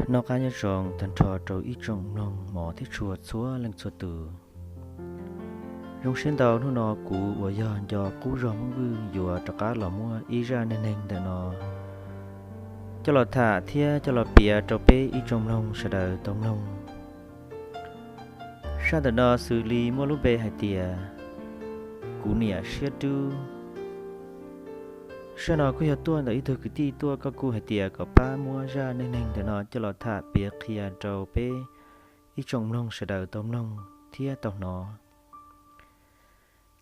Noj qab nyob zoo tag nrho rau ib tsoom mloog mov thiab tshua txhua leej txhua tus. Zoo siab ntau hnub no kuv uas yog nco qub zog Hmoob Vwj yuav rov qab los muab ib zaj neej neeg ntawm no coj los tham thiab coj los piav rau peb ib tsoom mloog sawv daws tau mloog. Zaj ntawm no xws li muaj lub npe hais tias kuv niam siab dub. Zaj no kuj yog tuaj ntawm ib tug kwv tij tuaj koj kuj hais tias kom pab muab zaj neej neeg ntawm no coj los tham piav qhia rau peb ib tsoom mloog sawv daws tau mloog thiab tau hnov.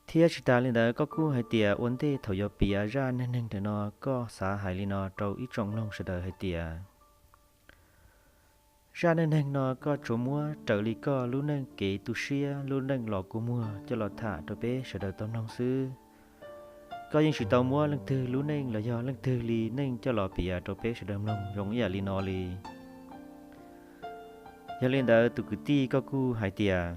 Thiab tsis tas li ntawd koj kuj hais tias ua ntej thaum yuav piav zaj neej neeg ntawm no koj xav hais li no rau ib tsoom mloog sawv daws hais tias zaj neej neeg no koj tsuas muab raws li koj lub neej kev tu siab lub neej los kua muag coj los tham rau peb sawv daws tau mloog xwb. Koj yeej tsis tau muab leej twg lub neej los yog leej twg li neej coj los piav rau peb sawv daws mloog zoo ib yam li no li. Yog li ntawd tus kwv tij koj kuj hais tias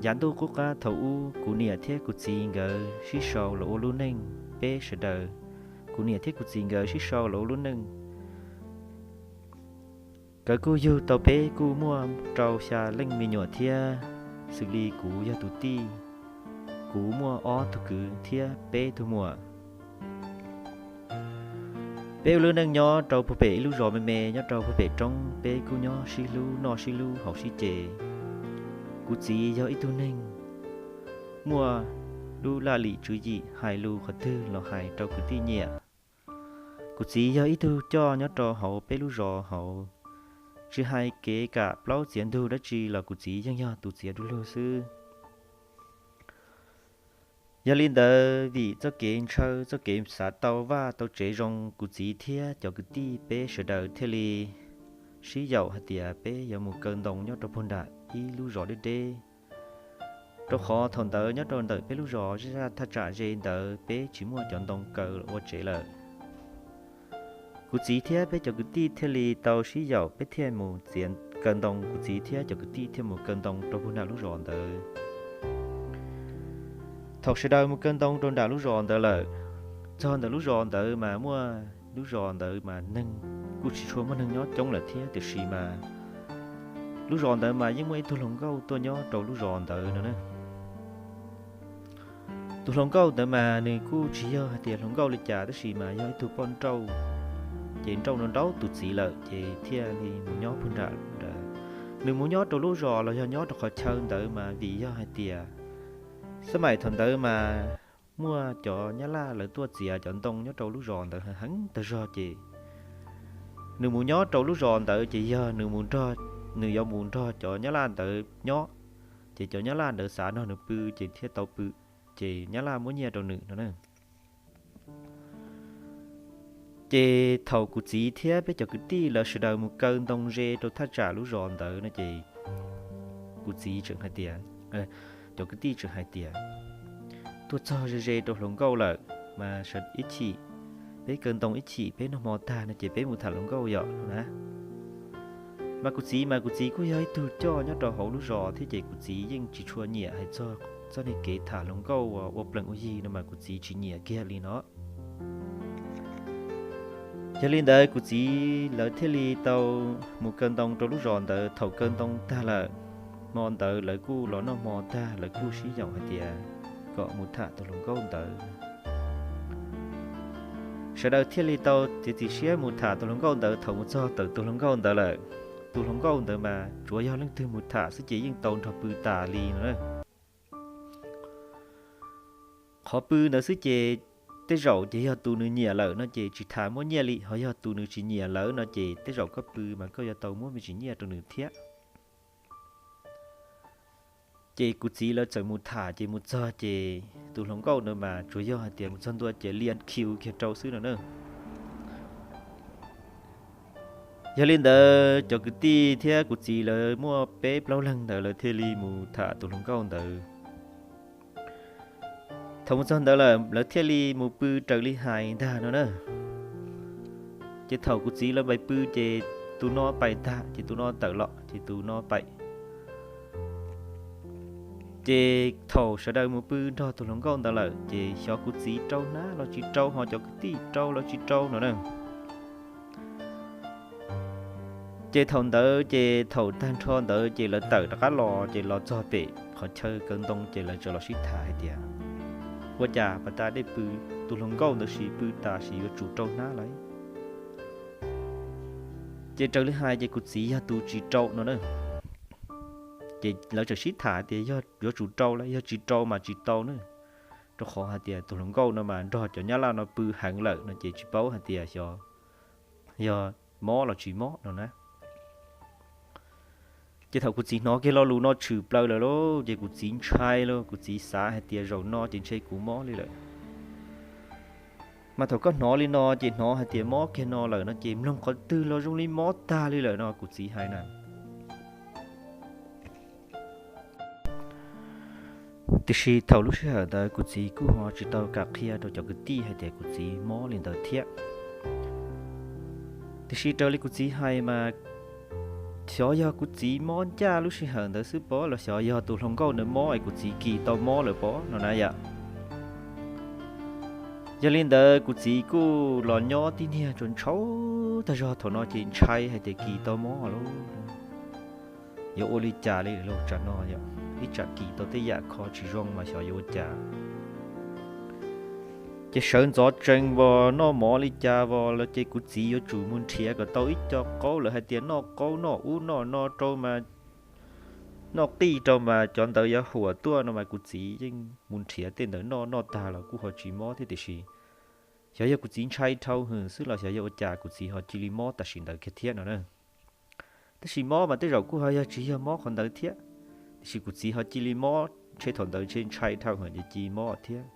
yav ntuj qub qab thaum ub kuv niam thiab kuv txiv nkawd sib sau los ua lub neej peb sawv daws. Kuv niam thiab kuv txiv nkawd sib sau los ua lub neej. Nkawd kuj yug tau peb kuj muaj rau xya leej me nyuam thiab, xws li kuv yog tus tij, kuv muaj ob tug kwv thiab peb tug muam. Peb ua lub neej nyob rau puag pem ib lub zos me me nyob rau puag pem roob, peb kuj nyob sib hlub noj sib hlub haus sib ce. Kuv txiv yog ib tug neeg muaj lub laj lim tswv yim hais lus qhov twg los hais rau kwv tij nyiam. Kuv txiv yog ib tug coj nyob rau hauv peb lub zos hauv, tsis hais kev kam plaub txiav ntug dab tsi los kuv txiv yeej yog tus txiav du lug xwb. Yog li ntawd vim txoj kev ntshaw txoj kev xav tau vaj tau tsev zoo, kuv txiv thiab cov kwv tij peb sawv daws thiaj li sib yaum hais tias peb yuav mus kaw ntoo nyob rau puag nram ib lub zos deb deb. Rau qhov thaum ntawd nyob rau ntawm peb lub zos zej zaj thaj tsam ze ntawd peb tsis muaj cov ntoo kaw ua tsev lawm. Kuv txiv thiab peb cov kwv tij thiaj li tau sib yaum peb thiaj mus txiav kaw ntoo, kuv txiv thiab cov kwv tij thiaj mus kaw ntoo rau puag nram lub zos ntawd. Thaum sawv daws mus kaw ntoo rau nram lub zos ntawd lawm, txog ntawm lub zos ntawd mas muaj, lub zos ntawd mas neeg kuj tsis tshua muaj neeg nyob coob lawm thiab, tiam sis mas lub zos ntawd mas yeej muaj ib tug hluas nkauj tuaj nyob rau lub zos ntawd no na. Tus hluas nkauj ntawd mas nws kuj tsis yog hais tias hluas nkauj li cas tab sis mas yog ib tug poj nrauj, ces nrauj nrau tus txiv lawm ces thiaj li mus nyob puag nram. Nws mus nyob rau lub zos los yog nyob rau qhov chaw ntawd mas vim yog hais tias xab maim thaum ntawd mas muaj cov nyab laj lawv tuaj txiav cov ntoo nyob rau lub zos ntawd heev tag zog ces nws mus nyob rau lub zos ntawd ces yog nws mus nrog, nws yuav mus nrog cov nyab laj ntawd nyob, ces cov nyab laj ntawd xav nrog nws pw ces thiaj tau pw, ces nyab laj muab nyiaj rau nws no na. Ces thaum kuv txiv thiab peb cov kwv tij lawv sawv daws mus kaw ntoo ze rau thaj tsam lub zos ntawd no ces kuv txiv tseem hais tias, cov kwv tij tseem hais tias, tuaj txog ze ze rau hluas nkauj lawm mas ib chim peb kaw ntoo ib chim peb noj hmo tag no ces peb mus tham hluas nkauj yom na. Mas kuv txiv mas kuv txiv kuj yog ib tug coj nyob rau hauv lub zos thiab ces kuv txiv yeej tsis tshua nyiam hais txog txoj niag kev tham hluas nkauj ua plees ua yig no mas kuv txiv tsis nyiam kiag li no. Yog li ntawd kuv txiv lawv thiaj li tau mus kaw ntoo rau lub zos ntawd. Thaum kaw ntoo tag lawm, hmo ntawd lawv kuj los noj hmo tag lawv kuj sib yaum hais tias kom mus tham tus hluas nkauj ntawd. Sawv daws thiaj li tau txiav txim siab mus tham tus hluas nkauj ntawd. Thaum mus txog ntawm tus hluas nkauj ntawd lawm, tus hluas nkauj ntawd mas tsuas yog leej twg mus tham xwb ces yeej tau nrog pw tas li no. Qhov pw ntawd xwb ces tej zaum ces yog tus nws nyiam lawm no ces tsis tas muab nyiaj li, ho yog tus nws tsis nyiam lawm no ces tej zaum koj pw mas koj yuav tau muab me ntsis nyiaj rau nws thiab. Ces kuv txiv lawv txawm mus tham ces mus txog ces tus hluas nkauj ntawd mas tsuas yog hais tias mus txog ntua ces liam khiu kiag rau xwb no na. Yog li ntawd cov kwv tij thiab kuv txiv lawv muaj peb plaub leeg ntawd lawv thiaj li mus tham tus hluas nkauj ntawd. Thaum mus txog ntawd lawm lawv thiaj li mus pw raws li hais ntag no na. Ces thaum kuv txiv lawv pais pw ces tus no pais tag ces tus no tawm los ces tus no pais. Ces thaum sawv daws mus pw nrog tus hluas nkauj ntawd lawm ces xyov kuv txiv rau hnab los tsis rau ho cov kwv tij rau los tsis rau no na. Ces thaum ntawd ces thaum tag nrho ntawd ces lawv tawm rov qab los ces los txog pem qhov chaw kaw ntoo ces lawv txawm los sib tham hais tias, ua cas pas tas dej pw, tus hluas nkauj ntawd sis pw tas sis yuav tsum rau hnab lauj. Ces raws li hais ces kuv txiv yog tus tsis rau no na. Ces lawv txawm sib tham tias yog yuav tsum rau los yog tsis rau mas tsis tau na, rau qhov hais tias tus hluas nkauj no mas nrog cov nyab laj no pw heev lawm no ces tsis paub hais tias xyov yog mob los tsis mob no na. Ces thaum kuv txiv hnov kiag lo lus no tshwm plaws lawm lauj, ces kuv txiv ntshai lauj, kuv txiv xav hais tias zaum no ces ntshe kuv mob li lawm. Mas thaum koj hnov li no ces hnov hais tias mob kiag no lawm no ces mloog qhov twg los zoo li mob tag li lawm no kuv txiv hais na. Tiam sis thaum lub sij hawm ntawd kuv txiv kuj ho tsis tau kam qhia rau cov kwv tij hais tias kuv txiv mob li ntawd thiab. Tiam sis raws li kuv txiv hais mas xyov yog kuv txiv mob ncaj lub sij hawm ntawd xwb pob los xyov yog tus hluas nkauj ntawd mob es kuv txiv kis tau mob lawm pob no na yom. Yog li ntawd kuv txiv kuj los nyob tib niag tsuas ntshau tag zog thaum no ces ntshai hais tias kis tau mob lauj, yuav ua li cas li lauj, tsam no yom, ib tsam kis tau tej yam kho tsis zoo mas xyov yuav ua cas. Ces sawv ntxov tsees vos noj mov li cas vos los ces kuv txiv yuav tsum mus nrhiav kom tau ib co qaub, lawv hais tias noj qaub noj ub noj no rau mas, noj qij rau mas cov ntawd yuav huam tuaj no mas kuv txiv yeej mus nrhiav tej ntawd noj, noj tag los kuj ho tsis mob thiab tiam sis xyov yog kuv txiv ntshai dhau hwm xwb los xyov yog ua cas kuv txiv ho cia li mob tam sim ntawd kiag thiab no na. Tab sis mob mas tej zaum kuj ho yog tsis yog mob qhov ntawd thiab, tiam sis kuv txiv ho cia li mob ntshe thaum ntawd ntshe ntshai dhau hwm ces cia li mob thiab.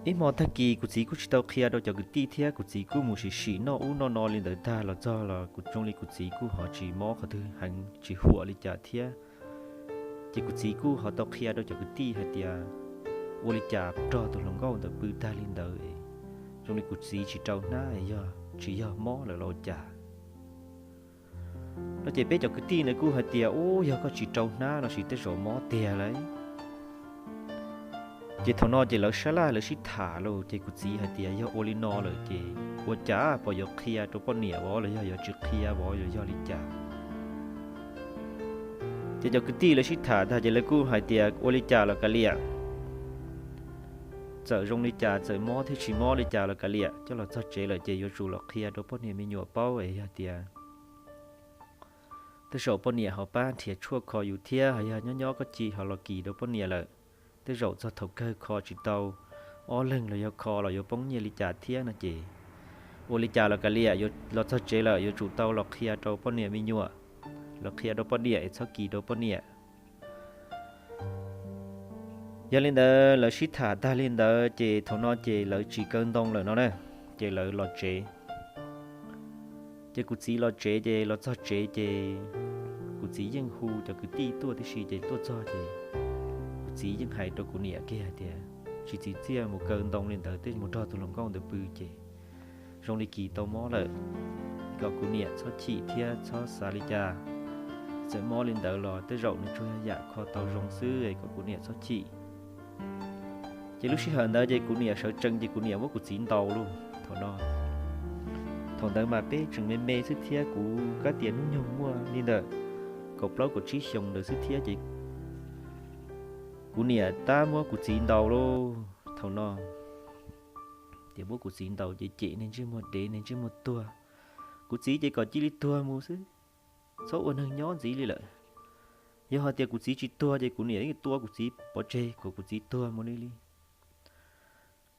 Ib hmo tag kis kuv txiv kuj tsis tau qhia rau cov kwv tij thiab, kuv txiv kuj mus sim sim noj ub noj no li ntawd tag los txog los kuv zoo li kuv txiv kuj ho tsis mob qhov twg heev tsis huam li cas thiab. Ces kuv txiv kuj ho tau qhia rau cov kwv tij hais tias ua li cas nrog tus hluas nkauj ntawd pw tag li ntawd, zoo li kuv txiv tsis rau hnab yog tsis yog mob lawm los ua cas no ces peb cov kwv tij ntawd kuj hais tias ub yog koj tsis rau hnab no sis tej zaum mob tiag lauj. Ces thaum no ces lawv sab laj lawv sib tham lauj, ces kuv txiv hais tias yog ua li no lawm ces ua cas pom yuav qhia rau poj niam vov los yog yuav tsis qhia vov los yog li cas. Ces cov kwv tij lawv sib tham tag ces lawv kuj hais tias ua li cas los kav liam, txawm zoo li cas txawm mob thiab tsis mob li cas los kav liam, coj los txog tsev lawm ces yuav tsum los qhia rau poj niam me nyuam paub es yog tias tej zaum poj niam ho pab nrhiav tshuaj kho yus thiab, ho yog nyob nyob koj cia ho los kis rau poj niam lawm, tej zaum txog thaum kawg kho tsis tau, ob leeg los yog kho los yuav poob nyiaj li cas thiab no ces ua li cas los kav liam, los txog tsev lawm yuav tsum tau los qhia rau poj niam me nyuam, los qhia rau poj niam es txhob kis rau poj niam. Yog li ntawd lawv sib tham tag li ntawd ces thaum no ces lawv tsis kaw ntoo lawm no na, ces lawv los tsev. Ces kuv txiv los tsev ces los txog tsev ces kuv txiv yeej hu cov kwv tij tuaj tib si ces tuaj txog ces kuv txiv yeej hais rau kuv niam kiag hais tias tsis txim txiaj mus kaw ntoo li ntawd thiab mus nrog tus hluas nkauj ntawd pw ces zoo li kis tau mob lawm, kom kuv niam txhob chim thiab txhob xav li cas. Txawm mob li ntawd los tej zaum nws tsuas yog yam kho tau zoo xwb es kom kuv niam txhob chim. Ces lub sij hawm ntawd ces kuv niam sawv tsees ces kuv niam muab kuv txiv ntaus lauj. Thaum no, thaum ntawd mas peb tseem me me xwb thiab, kuv kab tias hnub nyoog muaj li ntawm kaum plaub kaum tsib xyoos ntawd xwb thiab ces kuv niam tab muab kuv txiv ntaus lauj. Thaum no ces muab kuv txiv ntaus ces cem neeg ntsej muag dev neeg ntsej muag tuag. Kuv txiv ces kom cia li tuag mus xwb, txhob ua neeg nyob ntxiv li lawm. Yog hais tias kuv txiv tsis tuag ces kuv niam yeej tua kuv txiv pov tseg kom kuv txiv tuag mus li li.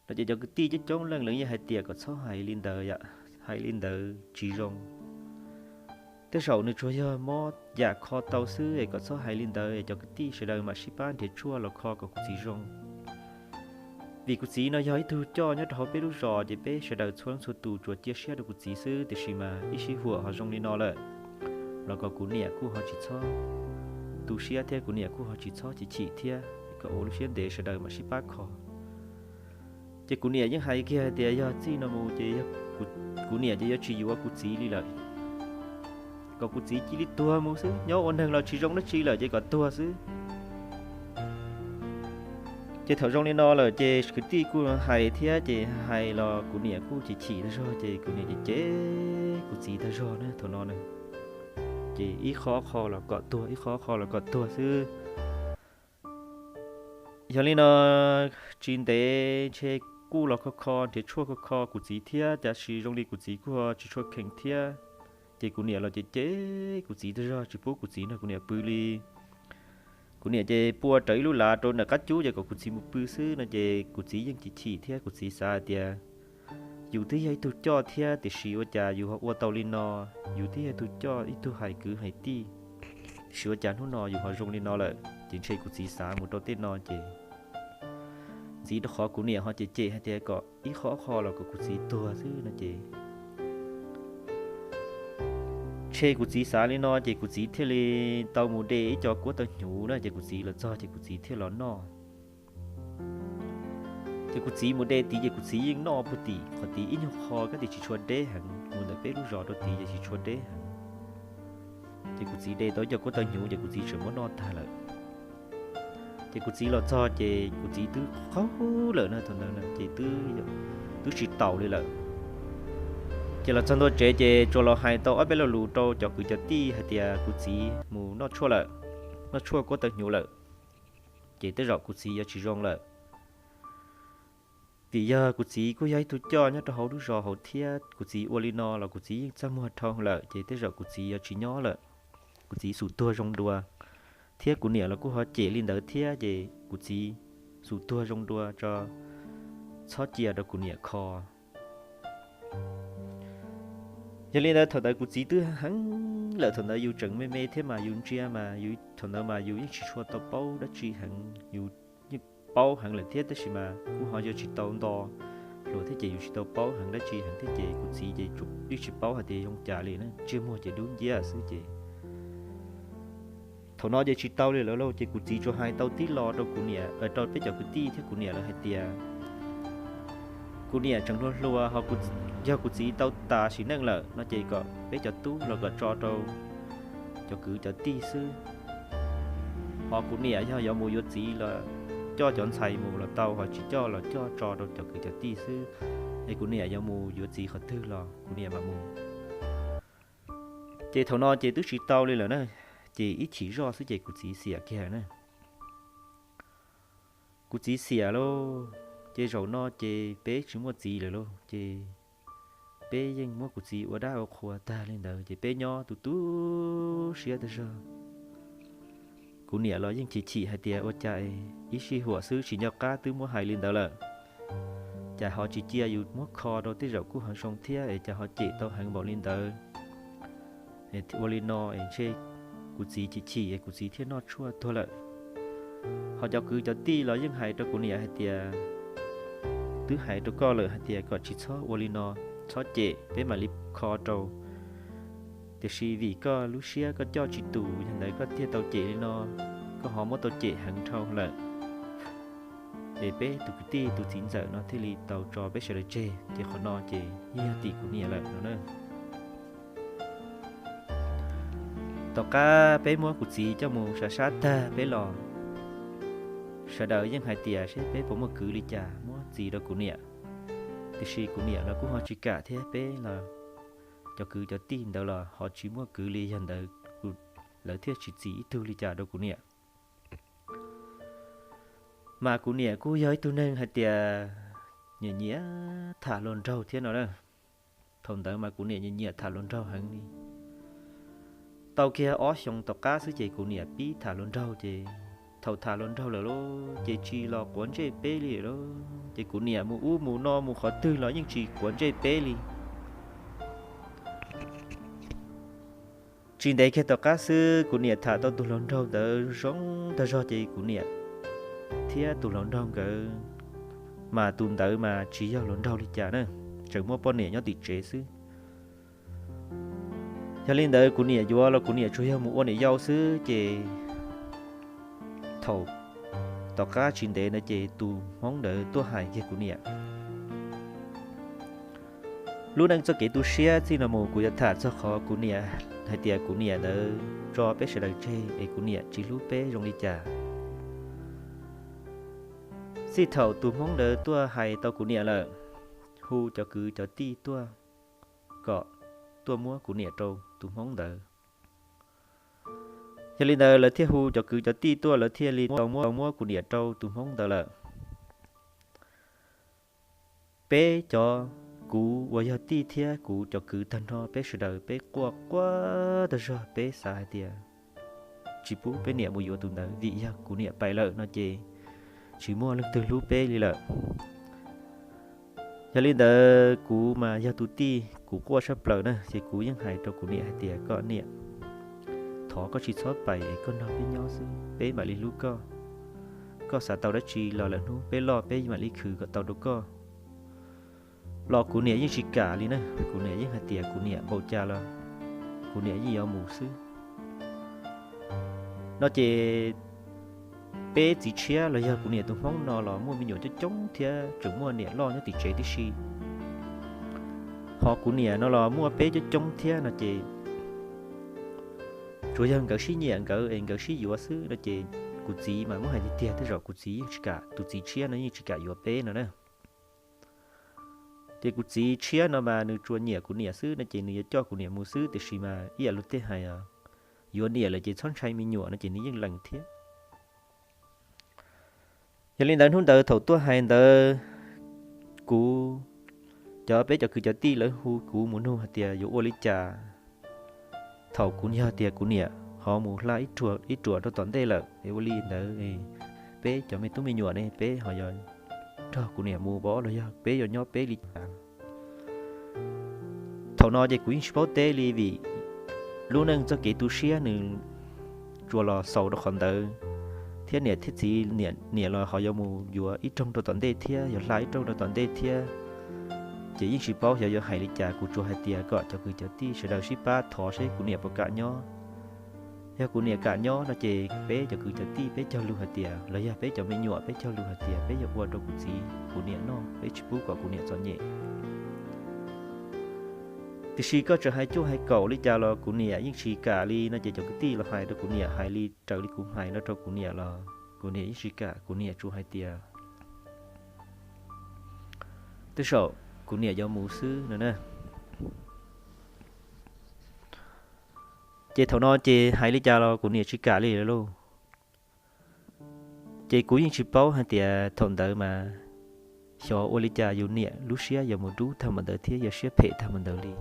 No ces cov kwv tij coob coob leej lawv yeej hais tias kom txhob hais li ntawd, hais li ntawd tsis zoo. Tej zaum nws tsuas yog mob yam kho tau xwb es kom txhob hais li ntawd es cov kwv tij sawv daws mam sib pab nrhiav tshuaj los kho kom kuv txiv zoo. Vim kuv txiv no yog ib tug coj nyob rau hauv peb lub zos ces peb sawv daws txhua leej txhua tus tsuas cia siab rau kuv txiv xwb, tiam sis mas ib sij huam ho zoo li no lawm los kom kuv niam kuj ho tsis txhob tu siab thiab kuv niam kuj ho tsis txhob chim chim thiab, kom ua lub siab ntev sawv daws mam sib pab kho. Ces kuv niam yeej hais kiag hais tias yog txij no mus ces kuv niam ces yuav tsis yuav kuv txiv li lawm, kom kuv txiv cia li tuag mus xwb, nyob ua neeg los tsis zoo dab tsi lawm ces kom tuag xwb. Ces thaum zoo li no lawm ces kwv tij kuj hais thiab, ces hais los kuv niam kuj chim chim tag zog, ces kuv niam ces cem kuv txiv tag zog na thaum no na. Ces ib qho qho los kom tuag, ib qho qho los kom tuag xwb. Yog li no tsis ntev ntshe kuj los kho kho nrhiav tshuaj kho kho kuv txiv thiab, tab sis zoo li kuv txiv kuj tsis tshua kheev thiab. Ces kuv niam los ces cem kuv txiv tag zog, tsis pub kuv txiv nrog kuv niam pw li. Kuv niam ces pua rawv ib lub lav rau nram qab cub ces kom kuv txiv mus pw xwb no, ces kuv txiv yeej chim chim thiab. Kuv txiv xav hais tias yus twb yog ib tug coj thiab, tiam sis ua cas yus ho ua tau li no? Yus twb yog ib tug coj, ib tug hais kwv hais tij, tiam sis ua cas hnub no yus ho zoo li no lawm? Ces ntshe kuv txiv xav mus rau tej no ces ntxiv rau qhov kuv niam ho cem cem hais tias kom ib qho qho los kom kuv txiv tuag xwb no ces ntshe kuv txiv xav li no ces kuv txiv thiaj li tau mus de ib co kuab tau hnyuv na, ces kuv txiv los txog ces kuv txiv thiaj los noj. Ces kuv txiv mus de tid ces kuv txiv yeej noj puag tim qhov tid ib nyuag qho, kab tias tsis tshua deb heev, mus ntawm peb lub zos rau tid ces tsis tshua deb heev. Ces kuv txiv de tau ib co kuab tau hnyuv ces kuv txiv tseem muab noj tag lawm. Ces kuv txiv los txog ces kuv txiv twb qaug lawm na thaum ntawd, ces twb tsis taus li lawm. Ces los txog ntua tsev ces tsuas los hais tau ob peb lo lus rau cov kwv cov tij hais tias kuv txiv mus noj tshuaj lawm, noj tshuaj kuab tau hnyuv lawm, ces tej zaum kuv txiv yuav tsis zoo lawm. Vim yog kuv txiv kuj yog ib tug coj nyob rau hauv lub zos hauv thiab, kuv txiv ua li no los kuv txiv yeej txaj muag dhau lawm, ces tej zaum kuv txiv yuav tsis nyob lawm, kuv txiv xum tuag zoo dua. Thiab kuv niam los kuj ho cem li ntawd thiab, ces kuv txiv xum tuag zoo dua tso, txhob cia rau kuv niam kho. Yog li ntawd thaum ntawd kuv txiv twb heev lawm, thaum ntawd yus tseem me me thiab mas yus ntsia mas yus thaum ntawd mas yus yeej tsis tshua tau paub dab tsi heev, yus yeej paub heev lawm thiab tab sis mas kuj ho yog tsis tau nto hluas thiab ces yus tsis tau paub heev dab tsi heev thiab ces kuv txiv ces yeej tsis paub hais tias zoo cas li na, ntsej muag ces dub nciab xwb ces thaum no ces tsis tau li lawm lauj, ces kuv txiv tsuas hais tau tib lo rau kuv niam, rau peb cov kwv tij thiab kuv niam lawv hais tias kuv niam tseem hluas hluas, yog kuv txiv tau tas sim neej lawm no ces kom peb cov tub los kom tso rau cov kwv cov tij xwb. Ho kuv niam yog yuav mus yuav txiv los coj cov ntxhais mus los tau, ho tsis coj los coj tso rau cov kwv cov tij xwb. Es kuv niam yuav mus yuav txiv qhov twg los kuv niam mam mus. Ces thaum no ces twb tsis tau li lawm na, ces ib chim zoj xwb ces kuv txiv xiam kiag na. Kuv txiv xiam lauj, ces zaum no ces peb tsis muaj txiv lawm lauj, ces peb yeej muab kuv txiv ua dab ua qhua tag li ntawd ces peb nyob tu tu siab tag zog. Kuv niam los yeej chim chim hais tias ua cas ib sij huam xwb tsis nco qab twb muab hais li ntawd lawm, cas ho tsis cia yus muab kho rau tej zaum kuj ho zoo thiab es cas ho cem tau heev npaum li ntawd. Ua li no es ntshe kuv txiv chim chim es kuv txiv thiaj noj tshuaj tuag lawm. Ho cov kwv cov tij los yeej hais rau kuv niam hais tias twb hais rau koj lawm hais tias kom tsis txhob ua li no, txhob cem, peb mam li kho rau. Tiam sis vim koj lub siab koj coj tsis tus, yog ntawd koj thiaj tau cem li no, koj ho muab tau cem heev dhau lawm. Es peb tus kwv tij tus txiv ntxawm no thiaj li tau tso peb sawv daws tseg, ces qhov no ces yeej yog tim kuv niam lawm no na. Tom qab peb muab kuv txiv coj mus sab sab tag peb los, sawv daws yeej hais tias seb peb puas muaj kwv li cas muab txiv rau kuv niam. Tiam sis kuv niam los kuj ho tsis kam thiab, peb los cov kwv cov tij ntawd los ho tsis muaj kwv li, yog ntawd lawv thiaj tsis txis ib tug li cas rau kuv niam. Mas kuv niam kuj yog ib tug neeg hais tias nyiam nyiam tham hluas nraug thiab no na. Thaum ntawd mas kuv niam nyiam nyiam tham hluas nraug heev li. Tau kiag ob xyoos tom qab xwb ces kuv niam pib tham hluas nraug ces thaum tham hluas nraug lawm lauj ces tsis los quav ntsej peb li lauj, ces kuv niam mus ub mus no mus qhov twg los yeej tsis quav ntsej peb li. Tsis ntev kiag tom qab xwb kuv niam tham tau tus hluas nraug ntawd zoo tag zog ces kuv niam thiab tus hluas nraug nkawd, mas tus ntawd mas tsis yog hluas nraug li cas na, tseem muaj poj niam nyob tim tsev xwb. Yog li ntawd kuv niam yuav los kuv niam tsuas yog mus ua niam yau xwb ces thaum tom qab tsis ntev ntawd ces tus hmoob ntawd tuaj hais kiag kuv niam. Lub neej txoj kev tu siab txij no mus kuv yuav tham txog qhov kuv niam hais tias kuv niam ntawd tso peb sawv daws tseg es kuv niam tsis hlub peb zoo li cas. Txij thaum tus hmoob ntawd tuaj hais tau kuv niam lawm, hu cov kwv cov tij tuaj kom tuaj muab kuv niam rau tus hmoob ntawd. Yog li ntawd lawv thiaj hu cov kwv cov tij tuaj, lawv thiaj li tau muab kuv niam rau tus hmoob ntawd lawm. Peb cov, kuv uas yog tij thiab kuv cov kwv tag nrho peb sawv daws peb quaj quaj tag zog, peb xav hais tias tsis pub peb niam mus yuav tus ntawd vim yog kuv niam pais lawm no ces tsis muaj leej twg hlub peb li lawm. Yog li ntawd kuv mas yog tus tij kuv quaj tshaj plaws na, ces kuv yeej hais rau kuv niam hais tias, koj niam, thov koj tsis txhob pais es koj nrog peb nyob xwb peb mam li hlub koj. Koj xav tau dab tsi los lawm hnub peb loj peb mam li khwv kom tau rau koj. Los kuv niam yeej tsis kam li na, kuv niam yeej hais tias kuv niam npaum cas los kuv niam yeej yuav mus xwb no ces peb txiv tshiab los yog kuv niam tus hmoob no los muaj me nyuam coob coob thiab tseem muaj niam loj nyob tim tsev tib si. Ho kuv niam no los muaj peb coob coob thiab no ces tsuas yog nkawd sib nyiam nkawd es nkawd sib yuav xwb no ces kuv txiv mas muab hais tiag tiag tej zaum kuv txiv yeej tsis kam, tus txiv tshiab no yeej tsis kam yuav peb no na. Ces kuv txiv tshiab no mas nws tsuas nyiam kuv niam xwb no ces nws yuav coj kuv niam mus xwb, tiam sis mas ib yam luag tej hais, yuav niam lawm ces txhob ntshai me nyuam no ces nws yeej lees thiab. Yog li ntawd hnub ntawd thaum tuaj hais ntawd, kuv, cov peb cov kwv cov tij lawv hu kuv mus nug hais tias yuav ua li cas thaum kuv yog tias kuv niam ho mus hla ib ruam rau tom ntej lawm es ua li ntawd peb cov me tub me nyuam ne peb ho yuav nrog kuv niam mus pov los yog peb yuav nyob peb li cas. Thaum no ces kuv yeej tsis paub teb li vim lub neej txoj kev tu siab nws tsuas los xaus rau qhov ntawd, thiab niam thiab txiv, niam los ho yuav mus yuav ib rooj rau tom ntej thiab yuav hla ib rooj rau tom ntej thiab. Ces yeej tsis paub xyov yuav hais li cas, kuv tsuas hais tias kom cov kwv cov tij sawv daws sib pab thov seb kuv niam puas kam nyob. Yog kuv niam kam nyob no ces peb cov kwv cov tij peb cog lus hais tias, los yog peb cov me nyuam peb cog lus hais tias peb yuav ua rau kuv txiv kuv niam noj, peb tsis pub kom kuv niam txom nyem. Tiam sis koj tseem hais cuaj hais kaum li cas los kuv niam yeej tsis kam li no ces cov kwv tij los hais rau kuv niam hais li raws li kuv hais no rau kuv niam los kuv niam yeej tsis kam, kuv niam tsuas hais tias tej zaum kuv niam yuav mus xwb no na. Ces thaum no ces hais li cas los kuv niam tsis kam li lawm lauj. Ces kuv yeej tsis paub hais tias thaum ntawd mas xyov ua li cas yus niam lub siab yuav mus dub tag npaum ntawd thiab yuav siab phem tag npaum ntawd li.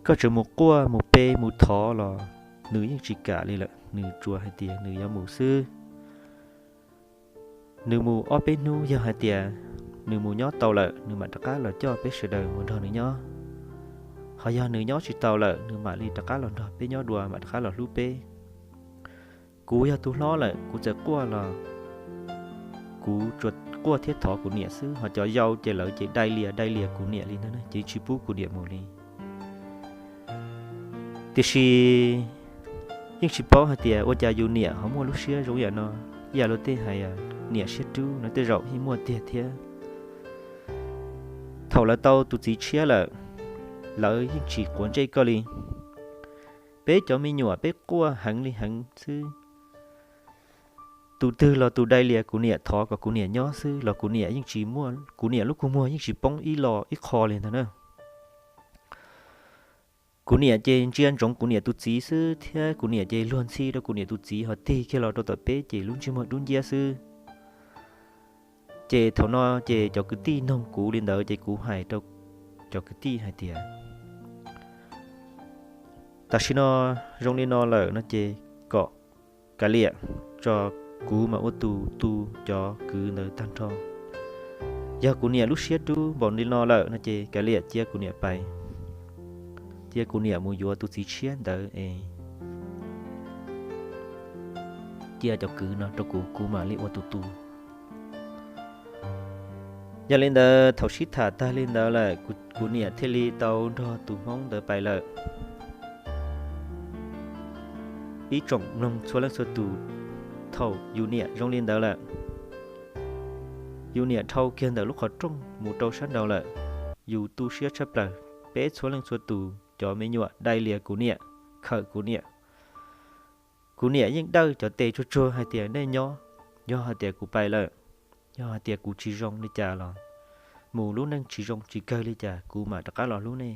Koj tseem mus quaj mus pe mus thov los nws yeej tsis kam li lawm, nws tsuas hais tias nws yuav mus xwb. Nws mus ob peb hnub, yog hais tias nws mus nyob tau lawm nws mam rov qab los coj peb sawv daws mus nrog nws nyob. Ho yog nws nyob tsis tau lawm nws mam li rov qab los nrog peb nyob dua, mam rov qab los hlub peb. Kuv yog tus hlob lawm, kuv txawm quaj los kuv tsuas quaj thiab thov kuv niam xwb, ho cov yau ces lawv ces dai lias dai lias kuv niam li ntag, ces tsis pub kuv niam mus li. Tiam sis yeej tsis paub hais tias ua cas yus niam ho muaj lub siab zoo yam no, ib yam luag tej hais niam siab dub no tej zaum yeej muaj tiag thiab. Thaum lawv tau tus txiv tshiab lawm, lawv yeej tsis quav ntsej koj li. Peb cov me nyuam peb quaj heev li heev xwb. Tus twg los tus dai lias kuv niam thov kom kuv niam nyob xwb los kuv niam yeej tsis muaj, kuv niam lub kua muag yeej tsis poob ib lo ib qho li ntag na. Kuv niam ces ntsia ntsoov kuv niam tus txiv xwb thiab kuv niam ces luag ntxhi rau kuv niam tus txiv ho tig kiag los rau tom peb ces lub ntsej muag dub nciab xwb. Ces thaum no ces cov kwv tij noog kuv li ntawd ces kuv hais rau cov kwv tij hais tias tam sim no zoo li no lawm no ces kom kav liam tso, kuv mam ua tus tu cov kwv ntawd tag nrho. Yog kuv niam lub siab dub npaum li no lawm no ces kav liam cia kuv niam pais, cia kuv niam mus yuav tus txiv tshiab ntawd es cia cov kwv no rau kuv, kuv mam li ua tus tu. Yog li ntawd thaum sib tham tag li ntawd lawm kuv niam thiaj li tau nrog tus hmoob ntawd pais lawm. Ib tsoom mloog txhua leej txhua tus, thaum yus niam zoo li ntawd lawm, yus niam dhau kiag ntawm lub qhov rooj mus rau sab nraud lawm, yus tu siab tshaj plaws. Peb txhua leej txhua tus cov me nyuam dai lias kuv niam, khawm kuv niam. Kuv niam yeej dawj cov tes tsuag tsuag hais tias nej nyob Yog hais tias kuv pais lawm, yog hais tias kuv tsis zoo li cas los, mus lub neej tsis zoo tsis kawg li cas kuv mam rov qab los hlub nej.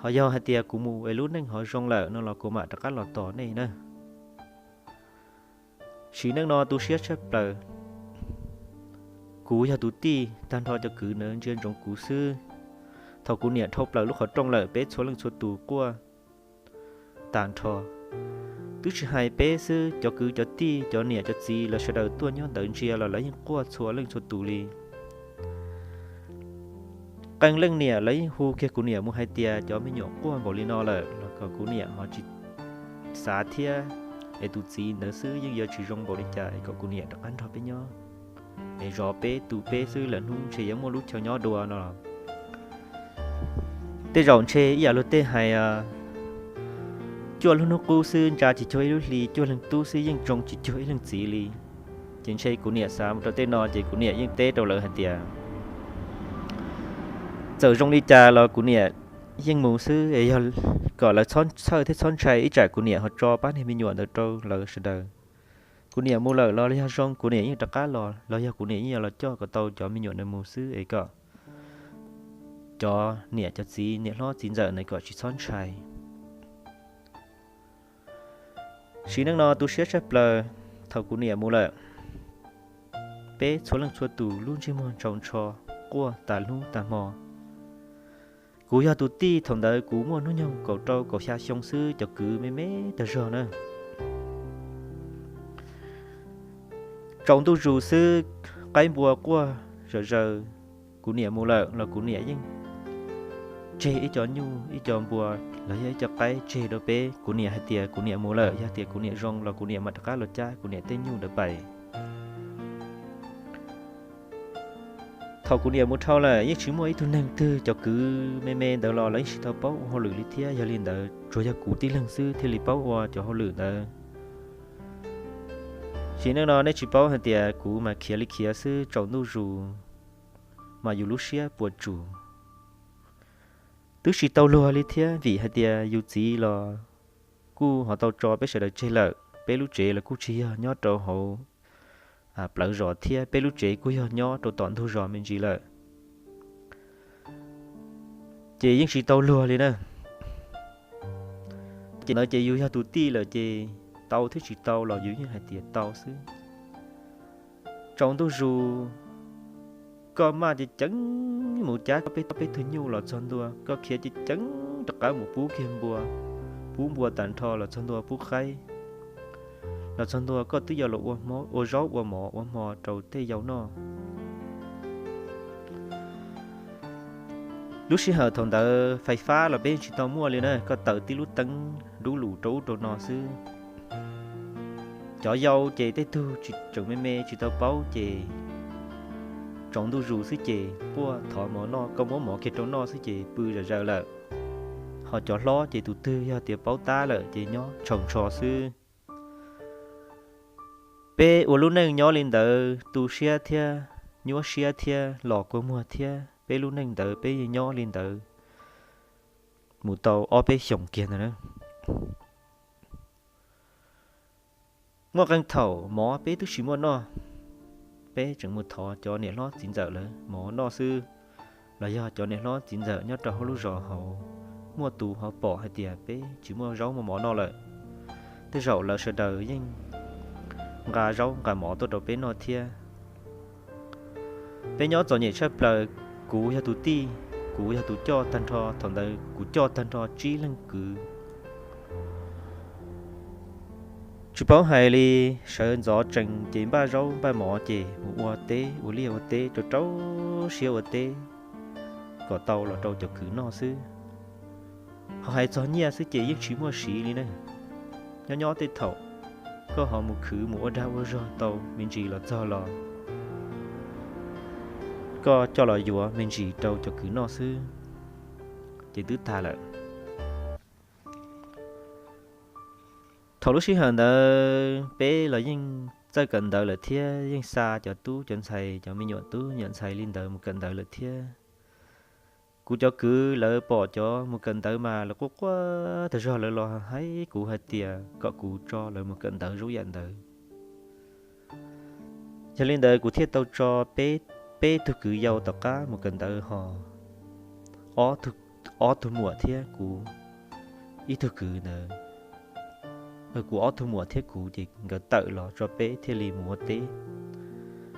Ho yog hais tias kuv mus es lub neej ho zoo lawm no los kuv mam rov qab los tos nej na. Sim neej no tu siab tshaj plaws, kuv yog tus tij tag nrho cov kwv ntawd ntsia ntsoov kuv xwb. Thaum kuv niam dhau plaws lub qhov rooj lawm peb txhua leej txhua tus quaj tag nrho. Twb tsis hais peb xwb, cov kwv cov tij cov niam cov txiv lawv sawv daws tuaj nyob ntawd ntsia los lawv yeej quaj txhua leej txhua tus li. Qee leej niam lawv yeej hu kiag kuv niam mus hais tias cov me nyuam quaj npaum li no lawm los kom kuv niam ho tsis xav thiab, es tus txiv ntawd xwb yeej yuav tsis zoo npaum li cas es kom kuv niam rov qab nrog peb nyob, es zov peb tu peb xwb lawm hnub ntshe yuav muaj lub chaw nyob dua no. Tej zaum ntshe ib yam luag tej hais, cuaj lub hnub qub xwb ntsa tsis cuag ib lub hli, cuaj leeg tub xwb yeej zoo tsis cuag ib leeg txiv li. Ces ntshe kuv niam xav mus rau tej no ces kuv niam yeej teb rau lawv hais tias txawm zoo li cas los kuv niam yeej mus xwb es yog kom lawv txhob txhawj thiab txhob ntshai, ib tsam kuv niam ho tso pab niag me nyuam ntawd rau lawv sawv daws. Kuv niam mus lawm los yog zoo kuv niam yeej rov qab los, los yog kuv niam yeej yuav los coj kom tau cov me nyuam ntawd mus xwb es kom cov niam cov txiv niam hlob txiv ntxawm ntawd kom tsis txhob ntshai. Sim neej no tu siab tshaj plaws, thaum kuv niam mus lawm, peb txhua leej txhua tus lub ntsej muag ntsaus ntsho, quaj tas hnub tas hmo. Kuv yog tus tij thaum ntawd kuv muaj hnub nyoog kaum rau kaum xya xyoo xwb, cov kwv me me tag zog na. Tsaus ntuj zus xwb, qaib npua quaj zom zaws. Kuv niam mus lawm los kuv niam yeej tseg ib co nyuj ib co npua los yog ib co qaib tseg rau peb. Kuv niam hais tias kuv niam mus lawm, yog tias kuv niam zoo los kuv niam mam rov qab los cab kuv niam tej nyuj ntawd pais. Thaum kuv niam mus dhau lawm yeej tsis muaj ib tug neeg twg, cov kwv me me ntawd los lawv yeej tsis tau paub ua hauj lwm li thiab. Yog li ntawd tsuas yog kuv tib leeg xwb thiaj li paub ua cov hauj lwm ntawd. Sim neej no nej tsis paub hais tias kuv mas khiav li khiav xwb, tsaus ntuj zus mas yus lub siab puas tsuaj. Twb tsis tau luag li thiab, vim hais tias yus txiv los kuj ho tau tso peb sawv daws tseg lawm, peb lub tsev los kuj tsis yog nyob rau hauv plawv zos thiab, peb lub tsev kuj yog nyob rau tom ntug zos me ntsis lawm. Ces yeej tsis tau luag li na. Ces ntawd ces yus yog tus tij lawm ces tau thiab tsis tau los yus yeej hais tias tau xwb. Tsaus ntuj zus, koj maj ceev ceev mus cab koj peb tug nyuj los txog ntua, koj khiav ceev ceev rov qab mus pub kiag npua, pub npua tag nrho los txog ntua pub qaib, los txog ntua koj twb yuav los ua zaub ua mov ua hmo rau tej yau noj. Lub sij hawm thaum ntawd fais fab los peb tsis tau muaj li na, koj taws tib lub teeb dub lus rau ub rau no xwb. Cov yau ces tej tug tseem me me tsis tau paub ces tsaus ntuj zus xwb ces quaj thov mov noj, koj muab mov kiag rau noj xwb ces pw zom zaws lawm. Ho cov hlob ces tus twg yog tias paub tab lawm ces nyob tshau ntsho xwb. Peb ua lub neej nyob li ntawd tu siab thiab nyuaj siab thiab los kua muag thiab, peb lub neej ntawd peb yeej nyob li ntawd mus tau ob peb xyoos kiag ntawd na. Muaj qee thaum mov peb twb tsis muaj noj, peb tseem mus thov cov niam hlob txiv ntxawm lawv mov noj xwb, los yog cov niam hlob txiv ntxawm nyob rau hauv lub zos hauv muaj tus ho pom hais tias peb tsis muaj zaub muaj mov noj lawm, tej zaum lawv sawv daws yeej nqa zaub nqa mov tuaj rau peb noj thiab. Peb nyob txom nyem tshaj plaws, kuv yog tus tij, kuv yog tus coj tag nrho, thaum ntawd kuv coj tag nrho tsib leeg kwv. Tsis paub hais li, sawv ntxov tsees ces npaj zaub npaj mov ces mus ua teb ua liaj ua teb rau rau siab ua teb kom tau los rau cov kwv noj xwb. Ho hais txog nyiaj xwb ces yeej tsis muaj siv li ne. Nyob nyob tej thaum koj ho mus khwv mus ua dag ua zog tau me ntsis los txog los koj coj los yuav me ntsis rau cov kwv noj xwb ces twb tag lawm. Thaum lub sij hawm ntawd peb los yeej txawj kawm ntawv lawm thiab, yeej xa cov tub cov ntxhais, cov me nyuam tub nyuam ntxhais li ntawd mus kawm ntawv lawm thiab. Kuv cov kwv lawv pom cov mus kawm ntawv mas lawv quaj quaj tag zog, lawv los hais kuv hais tias kom kuv tso lawv mus kawm ntawv zoo yam ntawd. Yog li ntawd kuv thiaj tau tso peb, peb tug kwv yau tom qab mus kawm ntawv ho ob tug, ob tug muam thiab kuv ib tug kwv ntawd, kuv ob tug muam thiab kuv ces nkawd tawm los tso peb thiaj li mus ua teb,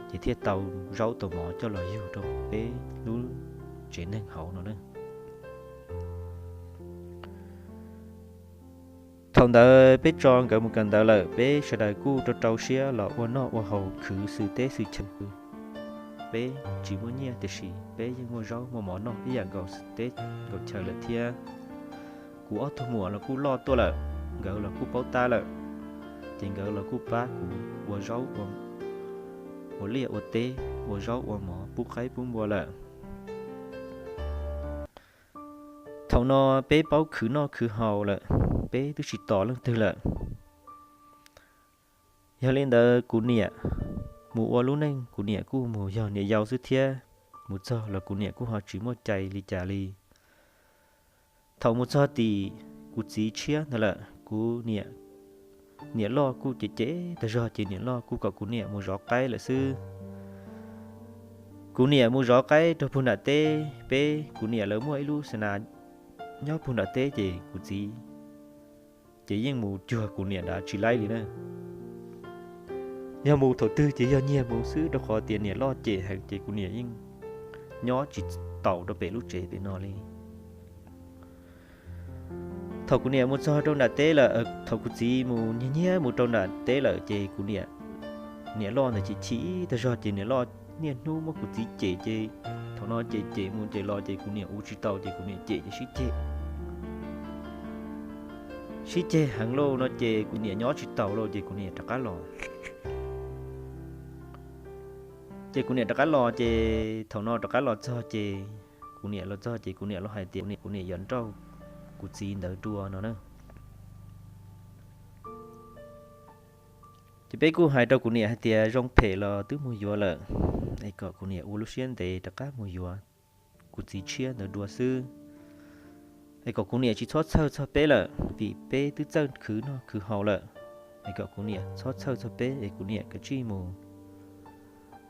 ces thiaj tau zaub tau mov coj los yug rau peb lub tsev neeg hauv no na. Thaum ntawd peb tso nkawd mus kawm ntawv lawm, peb sawv daws kuj rau rau siab los ua noj ua haus khwv xwm teb xwm chaw. Peb tsis muaj nyiaj tiam sis peb yeej muaj zaub muaj mov noj ib yam nkaus teb nkaus chaw lawm thiab. Kuv ob tug muam los kuj loj tuaj lawm, nkawd los kuj paub tab lawm, ces nkawd los kuj pab kuv ua zaub ua, ua liaj ua teb, ua zaub ua mov pub qaib pub npua lawm. Thaum no peb paub khwv noj khwv haus lawm, peb twb tsis tos leej twg lawm. Yog li ntawd kuv niam mus ua lub neej, kuv niam kuj mus yog niam yau xwb thiab, mus txog los kuv niam kuj ho tsis muaj cai li cas li. Thaum mus txog tim kuv txiv tshiab ntawd lawm, kuv niam, niam loj kuj cem cem tag zog ces niam loj kuj kom kuv niam mus zov qaib lawm xwb. Kuv niam mus zov qaib rau puag nram teb, peb kuv niam lawv muaj ib lub xa nas nyob puag nram teb ces kuv txiv ces yeej mus cuag kuv niam nrad tsis laib li na. Yog mus thaum twg ces yog nyiag mus xwb rau qhov tias niam loj cem heev ces kuv niam yeej nyob tsis taus rau pem lub tsev pem no li. Thaum kuv niam mus txog rau nram teb lawm, thaum kuv txiv mus nyiag nyiag mus rau nram teb lawm ces kuv niam, niam loj ntawd ces chim ib tag zog ces niam loj niaj hnub muab kuv txiv cem ces thaum no ces cem mus cem los ces kuv niam ua tsis tau ces kuv niam cem ces sib ceg, sib ceg heev lauj no ces kuv niam nyob tsis taus lauj ces kuv niam rov qab los. Ces kuv niam rov qab los ces thaum no rov qab los txog ces kuv niam los txog ces kuv niam los hais tias kuv niam yuav nrauj kuv txiv ntawd dua no na. Ces peb kuj hais rau kuv niam hais tias zoo phem los twb mus yuav lawm, es kom kuv niam ua lub siab ntev rov qab mus yuav kuv txiv tshiab ntawd dua xwb, es kom kuv niam tsis txhob txhawj txog peb lawm vim peb twb txawj khwv noj khwv haus lawm, es kom kuv niam txhob txhawj txog peb es kuv niam kav tsij mus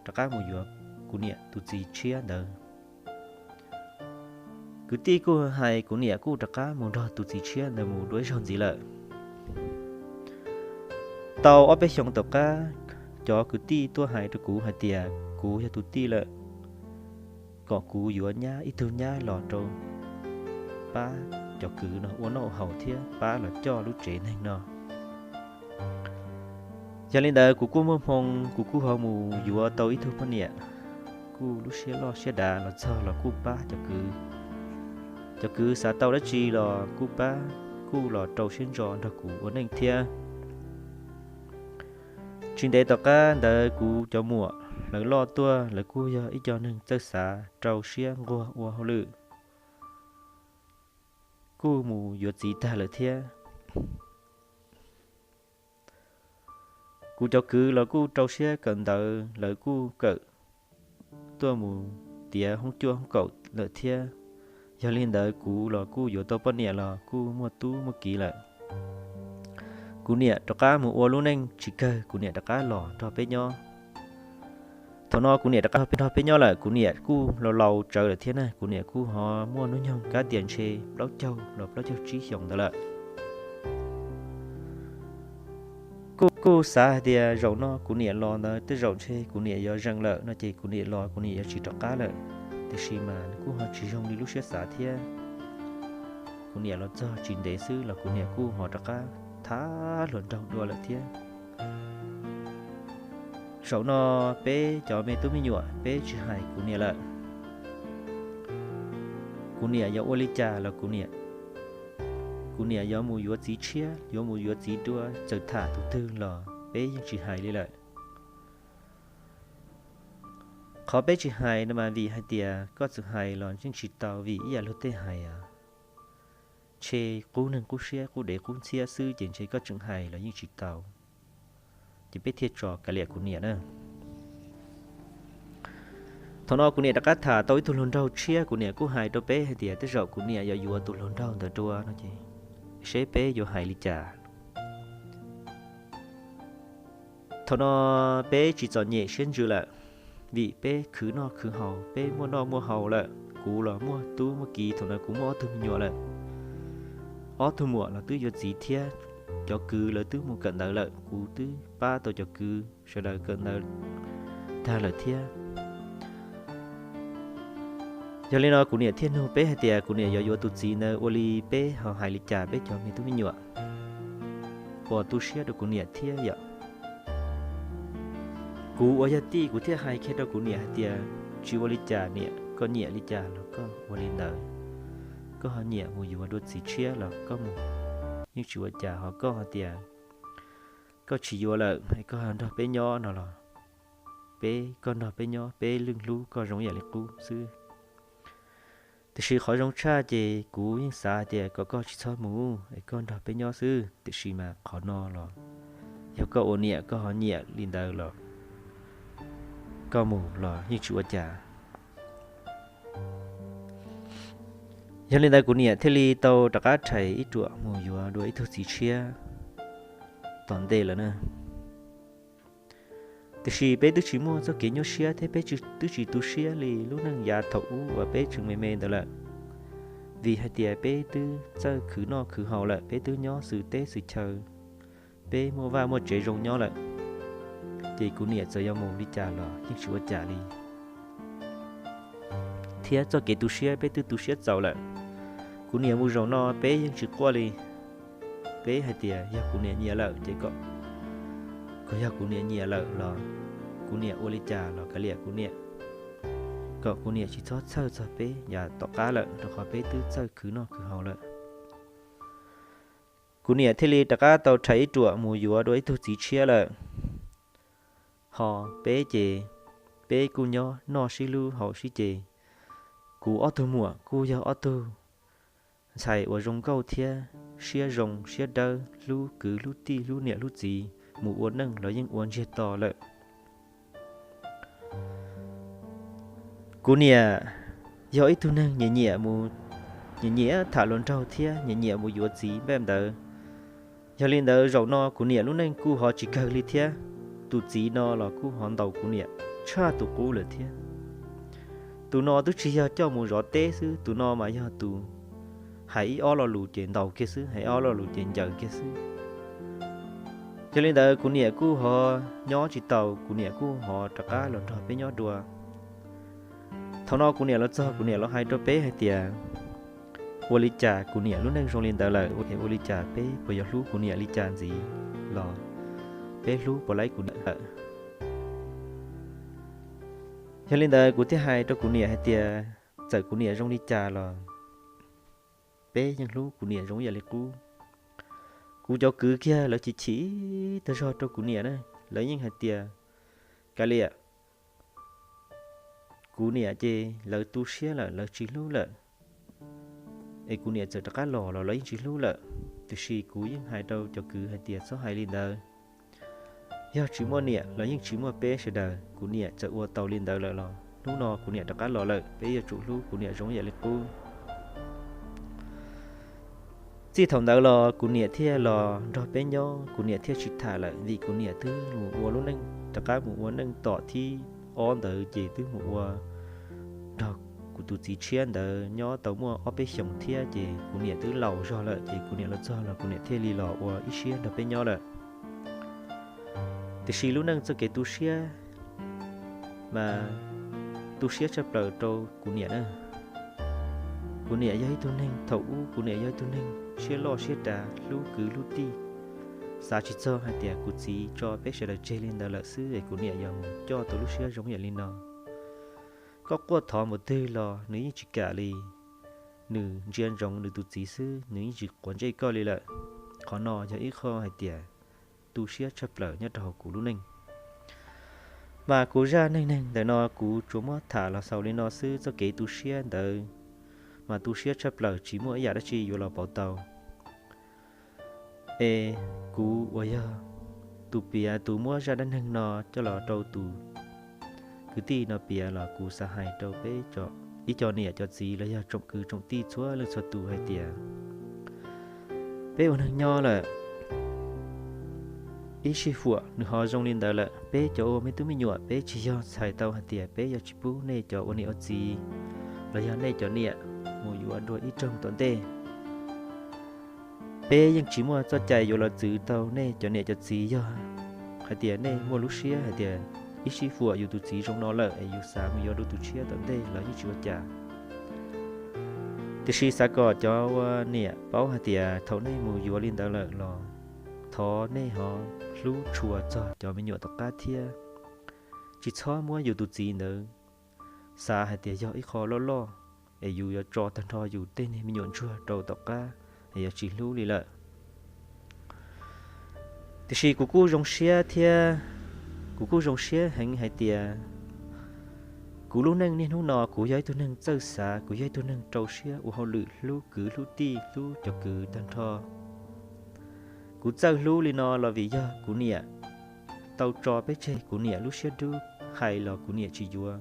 rov qab mus yuav kuv niam tus txiv tshiab ntawd. Kwv tij kuj hais kuv niam kuj rov qab mus nrog tus txiv tshiab ntawd mus dua ib zaug ntxiv lawm. Tau ob peb xyoos tom qab, cov kwv tij tuaj hais rau kuv hais tias kuv yog tus tij lawm, kom kuv yuav nyab ib tug nyab los rau pab cov kwv no ua noj haus thiab pab los coj lub tsev neeg no. Yog li ntawd kuv kuj muaj hmoo kuv kuj ho mus yuav tau ib tug poj niam, kuj lub siab loj siab dav los txog los kuj pab cov kwv. Cov kwv xav tau dab tsi los kuj pab, kuj los rau siab ntso nrog kuv ua neej thiab. Tsis ntev tom qab ntawd kuv cov muam lawv loj tuaj, lawv kuj yog ib co neeg txawj xav rau siab nquag ua hauj lwm, kuj mus yuav txiv tag lawm thiab. Kuv cov kwv los kuj rau siab kawm ntawv, lawv kuj kawm tuaj mus tiav hoob cuaj hoob kaum lawm thiab. Yog li ntawd kuv los kuj yuav tau poj niam los kuj muaj tub muaj kiv lawm. Kuv niam rov qab mus ua lub neej tsis kawg, kuv niam rov qab los nrog peb nyob. Thaum no kuv niam rov qab nrog peb nyob lawm, kuv niam kuj laus laus tsawv lawm thiab na, kuv niam kuj ho muaj hnub nyoog kab tias ntshe plaub caug los plaub caug tsib xyoos ntawd lawm. Kuj, kuj xav hais tias zaum no kuv niam los ntawd tej zaum ntshe kuv niam yuav zeem lawm no ces kuv niam los kuv niam yuav tsis rov qab lawm. Tiam sis mas nws kuj ho tsis zoo li lub siab xav thiab. Kuv niam los txog tsis ntev xwb los kuv niam kuj ho rov qab tham hluas nraug dua lawm thiab. Zaum no peb cov me tub me nyuam peb tsis hais kuv niam lawm. Kuv niam yuav ua li cas los kuv niam, kuv niam yuav mus yuav txiv tshiab, yuav mus yuav txiv dua, txawm tham tus twg los peb yeej tsis hais li lawm. Qhov peb tsis hais no mas vim hais tias koj txawm hais los yeej tsis tau vim ib yam luag tej hais, ntshe qub neeg qub siab qub dev qub ntxhiab xwb ces ntshe koj tseem hais los yeej tsis tau. Ces peb thiaj tso kav liam kuv niam na. Thaum no kuv niam rov qab tham tau ib tug hluas nraug tshiab, kuv niam kuj hais rau peb hais tias tej zaum kuv niam yuav yuav tus hluas nraug ntawd dua no ces seb peb yuav hais li cas. Thaum no peb tsis txom nyem siab ntsws lawm, vim peb khwv noj khwv haus, peb muaj noj muaj haus lawm. Kuv los muaj tub muaj kiv, thaum no kuv muaj ob tug me nyuam lawm. Ob tug muam los twb yuav txiv thiab, cov kwv lawv twb mus kawm ntawv lawm, kuv twb pab tau cov kwv sawv daws kawm ntawv tag lawm thiab. Yog li no kuv niam thiaj nug peb hais tias kuv niam yuav yuav tus txiv ntawd ua li peb ho hais li cas peb cov me tub me nyuam, puas tu siab rau kuv niam thiab yom? Kuv uas yog tij kuv thiaj hais kiag rau kuv niam hais tias, tsis ua li cas niam, koj nyiam li cas los koj ua li ntawd. Koj ho nyiam mus yuav dua txiv tshiab los koj mus, yeej tsis ua cas. Ho koj hais tias koj tsis yuav lawm es koj nrog peb nyob no los, peb, koj nrog peb nyob peb yeej hlub koj zoo yam li qub xwb. Tiam sis qhov zoo tshaj ces kuv yeej xav tias kom koj tsis txhob mus es koj nrog peb nyob xwb, tiam sis mas qhov no los yog koj ua niam koj ho nyiam li ntawd los koj mus los yeej tsis ua cas. Yog li ntawd kuv niam thiaj li tau rov qab rhais ib ruam mus yuav dua ib tug txiv tshiab tom ntej lawm na. Tiam sis peb twb tsis muaj txoj kev nyuaj siab thiab peb twb tsis tu siab li lub neej yav thaum ub uas peb tseem me me ntawd lawm, vim hais tias peb twb txawj khwv noj khwv haus lawm, peb twb nyob xws teb xws chaw, peb muaj vaj muaj tsev zoo nyob lawm, ces kuv niam txawm yuav mus li cas los yeej tsis ua cas li. Thiab txoj kev tu siab peb twb tu siab txaus lawm. Kuv niam mus zaum no peb yeej tsis quaj li. Peb hais tias yog kuv niam nyiam lawm ces kom, kom yog kuv niam nyiam lawm los kuv niam ua li cas los kav liam kuv niam, kom kuv niam tsis txhob txhawj txog peb yav tom qab lawm, rau qhov peb twb txawj khwv noj khwv haus lawm. Kuv niam thiaj li rov qab tau rhais ib ruam mus yuav dua ib tug txiv tshiab lawm. Ho peb ces, peb kuj nyob noj sib hlub haus sib ce. Kuv ob tug muam kuj yog ob tug ntxhais uas zoo nkauj thiab siab zoo siab dawb, hlub kwv hlub tij hlub niam hlub txiv, mus ua neej los yeej ua ntsiag to lawm. Kuv niam yog ib tug neeg nyiam nyiam mus, nyiam nyiam tham hluas nraug thiab nyiam nyiam mus yuav txiv npaj ntawd. Yog li ntawd zaum no kuv niam lub neej kuj ho tsis kawg li thiab. Tus txiv no los kuj ho ntaus kuv niam tshaj tus qub lawm thiab. Tus no twb tsis yog coj mus zov teb xwb, tus no mas yog tus hais ib ob lo lus ces ntaus kiag xwb, hais ob lo lus ces ncaws kiag xwb. Yog li ntawd kuv niam kuj ho nyob tsis tau, kuv niam kuj ho rov qab los nrog peb nyob dua. Thaum no kuv niam los txog kuv niam los hais rau peb hais tias, ua li cas kuv niam lub neej zoo li ntawd lawm, ua li cas peb puas yuav hlub kuv niam li cas ntxiv los peb hlub puas laib kuv niam lawm. Yog li ntawd kuv thiaj hais rau kuv niam hais tias txawm kuv niam zoo li cas los peb yeej hlub kuv niam zoo yam li qub. Kuv cov kwv kiag lawv chim chim tag zog rau kuv niam na, lawv yeej hais tias, kav liam, kuv niam ces lawv tu siab lawm, lawv tsis hlub lawm. Es kuv niam txawm rov qab los los lawv yeej tsis hlub lawm. Tiam sis kuv yeej hais rau cov kwv hais tias txhob hais li ntawd. Yog tsis muaj niam los yeej tsis muaj peb sawv daws. Kuv niam txawm ua tau li ntawd lawm los hnub no kuv niam rov qab los lawm, peb yuav tsum hlub kuv niam zoo yam li qub. Txij thaum ntawd los kuv niam thiaj los nrog peb nyob, kuv niam thiaj tsis tham lawm vim kuv niam twb mus ua lub neej, rov qab mus ua neej tom thib ob ntawd ces twb mus ua nrog kuv tus txiv tshiab ntawd nyob tau muaj ob peb xyoos thiab ces kuv niam twb laus zog lawm ces kuv niam los txog los kuv niam thiaj li los ua ib siab nrog peb nyob lawm. Tiam sis lub neej txoj kev tu siab mas tu siab tshaj plaws rau kuv niam na. Kuv niam yog ib tug neeg thaum ub, kuv niam yog ib tug neeg siab loj siab dav, hlub kwv hlub tij. Xav tsis txog hais tias kuv txiv tso peb sawv daws tseg li ntawd lawm xwb es kuv niam yuav mus coj tau lub siab zoo yam li no. Koj quaj thov npaum twg los nws yeej tsis kam li. Nws ntsia ntsoov nws tus txiv xwb, nws yeej tsis quav ntsej koj li lawm. Qhov no yog ib qho hais tias tu siab tshaj plaws nyob rau hauv kuv lub neej. Mas kuv zaj neej neeg ntawm no kuv tsuas muab tham los xaus li no xwb, txoj kev tu siab ntawd mas tu siab tshaj plaws, tsis muaj ib yam dab tsi yuav los pauv tau. Es kuv uas yog tus piav, tus muab zaj dab neeg no coj los rau tus kwv tij no piav los kuv xav hais rau peb ib co niam cov txiv los yog tsoom kwv tsoom tij txhua leej txhua tus hais tias peb ua neeg nyob lawm, ib sij huam nws ho zoo li ntawd lawm, peb cov ua me tub me nyuam peb tsis yog txhais tau hais tias peb yuav tsis pub nej cov ua niam ua txiv los yog nej cov niam mus yuav dua ib roog tom ntej. Peb yeej tsis muaj txoj cai yuav los txwv tau nej cov niam cov txiv yog hais tias nej muaj lub siab hais tias ib sij huam yus tus txiv zoo no lawm es yus xav mus yuav dua tus tshiab tom ntej los yeej tsis ua cas. Tiam sis xav kom cov ua niam paub hais tias thaum nej mus yuav li ntawd lawm los thov nej ho hlub tshua txog cov me nyuam tom qab thiab. Tsis txhob muab yus tus txiv ntawd xav hais tias yog ib qho loj loj es yus yuav tso tag nrho yus tej niag me nyuam ntsuag rau tom qab es yuav tsis hlub li lawm. Tiam sis kuv kuj zoo siab thiab, kuv kuj zoo siab heev hais tias kuv lub neej niaj hnub no kuv yog ib tug neeg txawj xav, kuv yog ib tug neeg rau siab ua hauj lwm hlub kwv hlub tij hlub cov kwv tag nrho. Kuv txawj hlub li no los vim yog kuv niam tau tso peb tseg, kuv niam lub siab dub, hais los kuv niam tsis yuav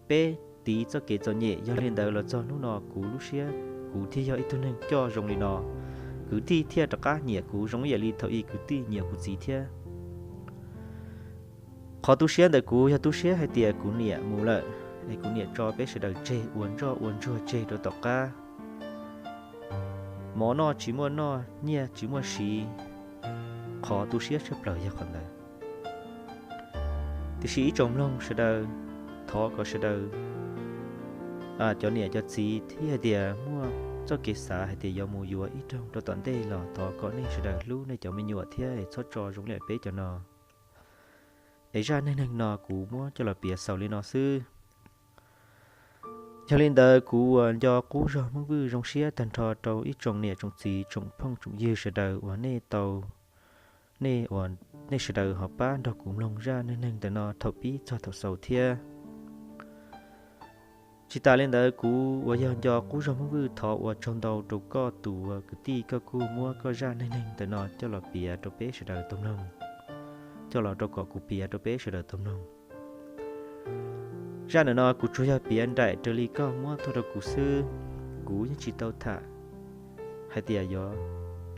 peb tiv txoj kev txom nyem. Yog li ntawd los txog hnub no kuv lub siab, kuv thiaj yog ib tug neeg coj zoo li no, kwv tij thiaj rov qab nyiam kuv zoo ib yam li thaum ub kwv tij nyiam kuv txiv thiab. Qhov tu siab ntawm kuv yog tu siab hais tias kuv niam mus lawm es kuv niam tso peb sawv daws tseg ua ntsoj ua ntsuag tseg rau tom qab. Mov noj tsis muaj noj, nyiaj tsis muaj siv, qhov tu siab tshaj plaws yog qhov ntawd. Tiam sis ib tsoom mloog sawv daws, thov kom sawv daws cov niam cov txiv thiab hais tias muaj txoj kev xav hais tias yuav mus yuav ib roog rau tom ntej los thov kom nej sawv daws hlub nej cov me nyuam thiab txhob tso zoo li peb cov no. Es zaj neej neeg no kuv muab coj los piav xaus li no xwb. Yog li ntawd kuv uas nco qub zog Hmoob Vwj zoo siab tag nrho rau ib tsoom niam tsoom txiv tsoom phooj tsoom ywg sawv daws uas nej tau, nej uas, nej sawv daws ho pab nrog kuv mloog zaj neej neeg ntawm no thaum pib txog thaum xaus thiab. Tsis tas li ntawd kuv uas yog nco qub zog Hmoob Vwj thov ua tsaug ntau rau koj tus uas kwv tij koj kuj muab koj zaj neej neeg ntawm no coj los piav rau peb sawv daws tau mloog, coj los rau kom kuv piav rau peb sawv daws tau mloog. Zaj ntawm no kuv tsuas yog piav nraim raws li koj muab tuaj rau kuv xwb, kuv yeej tsis tau tham hais tias yuav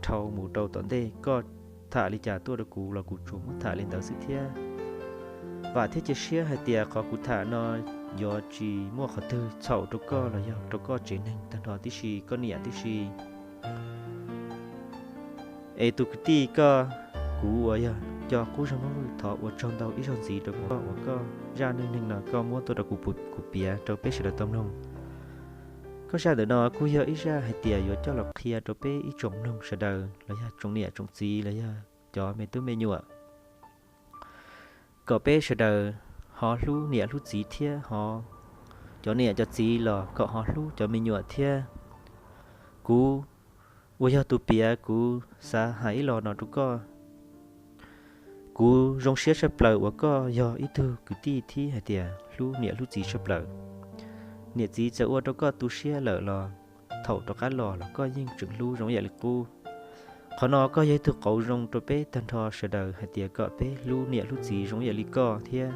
dhau mus rau tom ntej, koj tham li cas tuaj rau kuv los kuv tsuas muab tham li ntawd xwb thiab. Vam thiab cia siab hais tias qhov kuv tham no yuav tsis muaj qhov twg txhaum rau koj los yog rau koj tsev neeg tag nrho tib si, koj niam tib si. Es tus kwv tij koj, kuv uas yog nco qub zog Hmoob Vwj thov ua tsaug ntau ib zaug ntxiv rau koj uas koj zaj neej neeg no koj muab tuaj rau kuv, kuv piav rau peb sawv daws tau mloog. Koj zaj ntawm no kuj yog ib zaj hais tias yuav coj los qhia rau peb ib tsoom mloog sawv daws los yog tsoom niam tsoom txiv los yog cov me tub me nyuam, kom peb sawv daws ho hlub niam hlub txiv thiab ho, cov niam cov txiv los kom ho hlub cov me nyuam thiab. Kuv uas yog tus piav kuv xav hais ib los no rau koj. Kuv zoo siab tshaj plaws uas koj yog ib tug kwv tij thiab hais tias hlub niam hlub txiv tshaj plaws. Niam txiv txawm ua rau koj tu siab lawm los thaum rov qab los los koj yeej tseem hlub zoo ib yam li qub. Qhov no koj yog ib tug qauv zoo rau peb tag nrho sawv daws hais tias kom peb hlub niam hlub txiv zoo ib yam li koj thiab.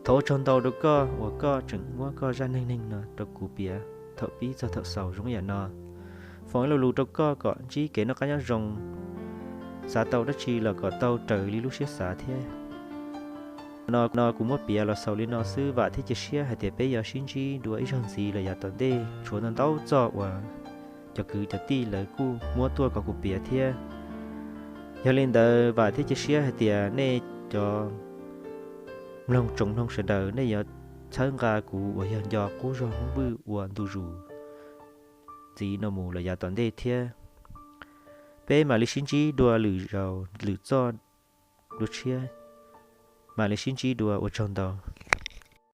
Thov ua tsaug ntau rau koj uas koj tseem muab koj zaj neej neeg no rau kuv piav thaum pib txog thaum xaus zoo ib yam no. Foom ib lo lus rau koj kom ntsib kev noj qab nyob zoo, xav tau dab tsi los kom tau raws li lub siab xav thiab. No, no kuv muab piav los xaus li no xwb, vam thiab cia siab hais tias peb yuav sib ntsib dua ib zaug ntxiv los yav tom ntej, tshuav ntau ntau txoj uas cov kwv cov tij lawv kuj muab tuaj kom kuv piav thiab. Yog li ntawd vam thiab cia siab hais tias nej cov mloog, tsoom mloog sawv daws nej yuav txhawb nqa kuv uas yog nco qub zog Hmoob Vwj ua ntu zus ntxiv no mus los yav tom ntej thiab. Peb mam li sib ntsib dua lwm zaus lwm txoj dua tshiab, mam li sib ntsib dua, ua tsaug ntau.